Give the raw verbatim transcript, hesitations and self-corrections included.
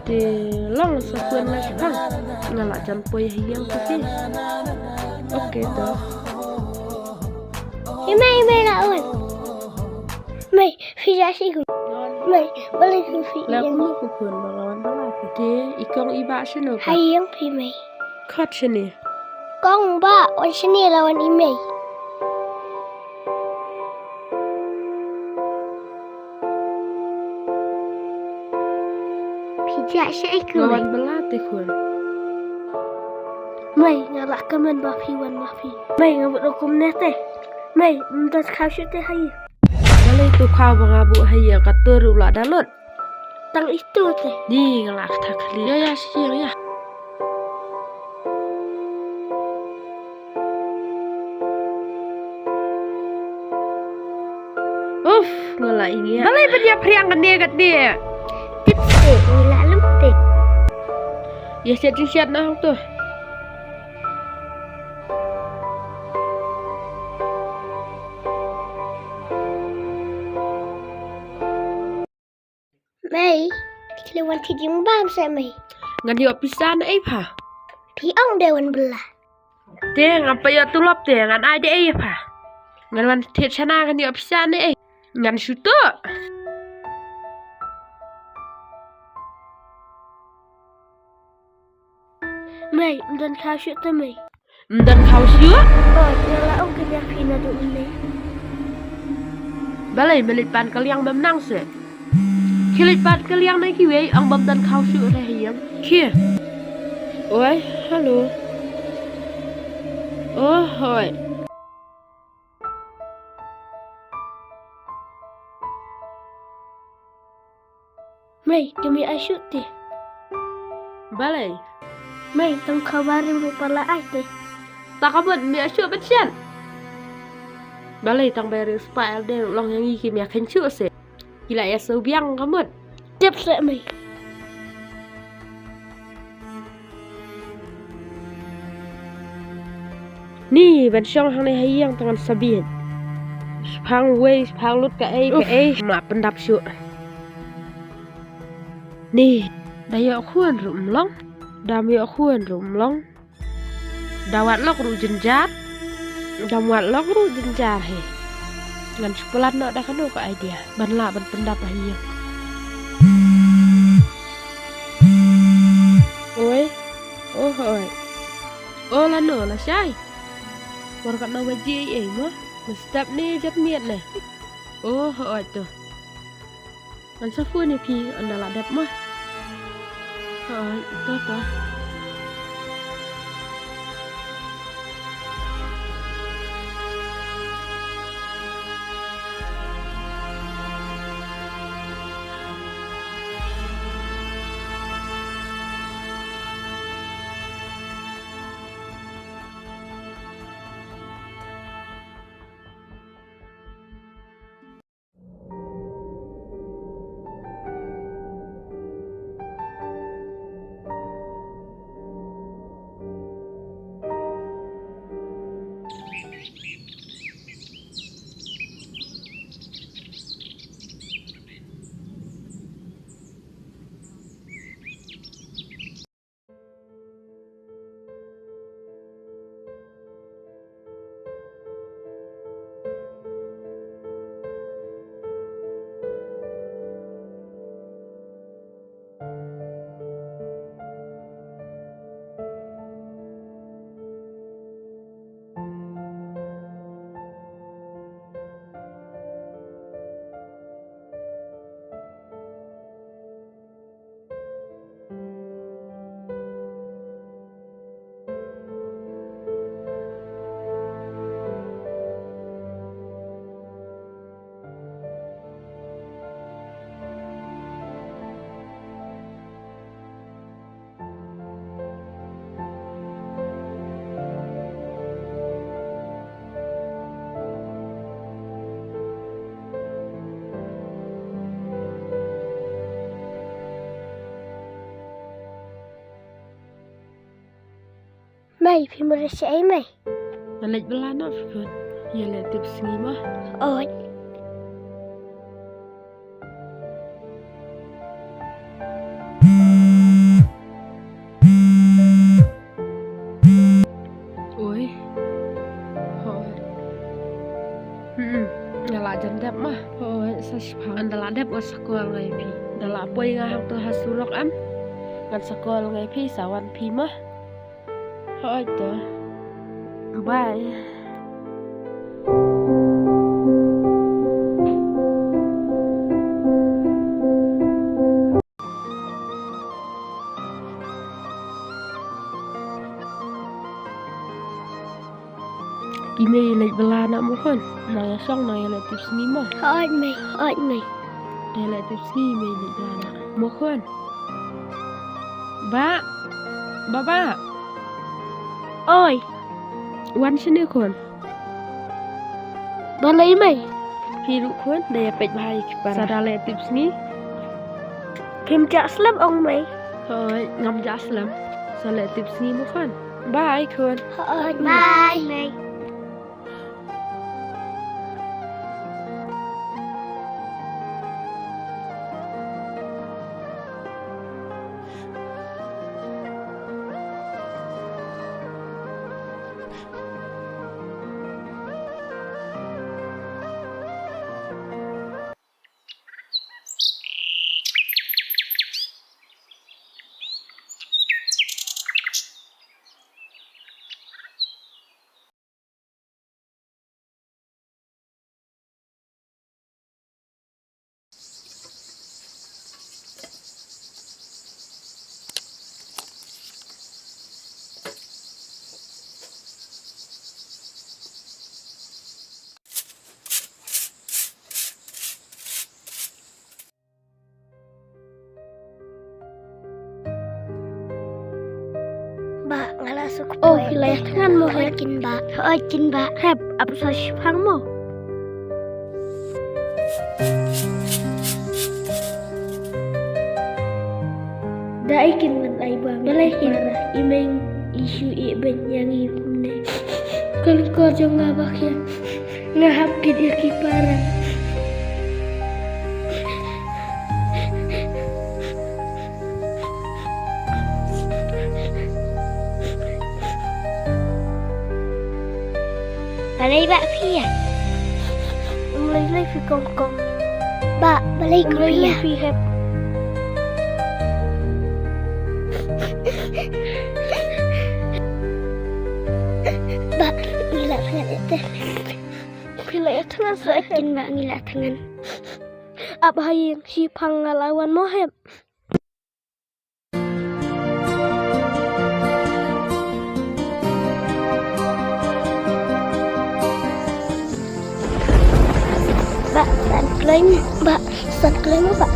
Te long sa kuen la shipang. Nga la jan poi ha ïing te. Okay to. Hi mei, mei la un. Mei, phi ja shi kum. Mei, balei phi phi la ïeng. Kum ku khun ba la wan ba la phi te i kong i ba shano. Ha ïeng phi mei. Khot shane. Kong ba wan shane la wan i mei. Phi ja shi i kum. Wan ba la te khun. Mei, nga la kamen ba phi wan ma phi. Mei, nga bud kum ne te. Mei, mdan khaw shu te hai. Balei tu khaw ba nga buh ha ïing ka tur u la da lut. Tang itu te. Ni nga la kata khali. Ya, ya, sing ya. Uf, nga la ing ya. Balei ban ïa phriang kane kane. Tip te, ni la lem te. Ya siat jing siat na hang tu. Mei, kli wan ti jing bam se mei. Ngan ïoh pisa na ei pha. Phi ong de wan bela. Te ngan pa ïoh tulop te ngan ai de ei pha. Ngan wan ti chana ngan ïoh pisa na ei. Ngan shuto. Mei, mdan khaw shuh te mei. Mdan khaw shuh? Oh, nga la ong kynja phi naduh mynne. Balei me leit pan kylliang bym nang se. Ki leit pan kylliang na kiwei ong bym mdan khaw shuh re ha ïing. Ki. Oi, hello. Oh, hoi. Mei, te me ai shuh te. Balei? Mei, tang khaw barim ruh pa la ai te. Ta ka mut me ai shuh bad shen. Balei tang barim spah el de long yang i ki me ai khen shuh se. Ki la ai shuh biang ka mut. Tip se mei. Ni ban shong hangne ha ïing tang ngan sa bieit. Shipang wei, shipang lut kaei kaei. Ma pyndap shuh. Ni da ïoh khun ruh mlong. Dam ïoh khun ruh mlong. Da wad lok ruh jynjar. Dam wad lok ruh jynjar he. Ngan shu plan noh da kano ka idea ban lah ban pyndap ha ïing. Oi. Oh oi. Oh lano lashai. Por katno baje ei mo. Me step ne jat miet ne. Oh oi to. Ngan sa phone ïa phi ynda la dep mo. Oi to to. Mei, phi mut ïa shaei mei? Nga leit bylla noh phi khun. Ïa leh tipsngi mo. Oi. Oi. Hooid. Hmm. Nga la jan dep ma. Hooid, sa shipang. Ynda la dep ngan sa call ngai phi. Ynda la poi nga hangto ha surok em, ngan sa call ngai phi, sa wan phi ma. Hooid to. Bye. Ki mei leit bylla noh mo khun. Nang ïa shong, nang ïa leh tipsngi mo. Hooid mei, hooid mei. Ïa leh tipsngi mei, leit bylla noh mo khun. Bah. Bah, bah. Oi. Wan shane khun. Balei mei? Phi ruh khun, da ïa peit bha ïa ki para. Sa da leh tipsngi. Phim jah slem ong mei? Hooid, ngam jah slem. Sa leh tipsngi mo khun. Bye khun. Hooid, bye mei. Bah, nga la suk. Oh, phi la ïa thngan mo hep? Kin bah. Hooid kin bah. Hep, ap sa shipang mo. Da ai kin ngan ai ba. Balei kin? I meng i shu i beng ïa ngi kumne. Kan ko jong nga ba khia. Nga hap kit ïa ki para. Balei ba phi ïa? Balei phi kong kong? Ba, balei phi ïa? Phi hep. Ba, ngi la thngan ite. Phi la ïa thngan sa kin ba ngi la thngan. Ap ha ïing shipang nga la wan mo hep. Ba, san kleng, ba, san kleng, ba.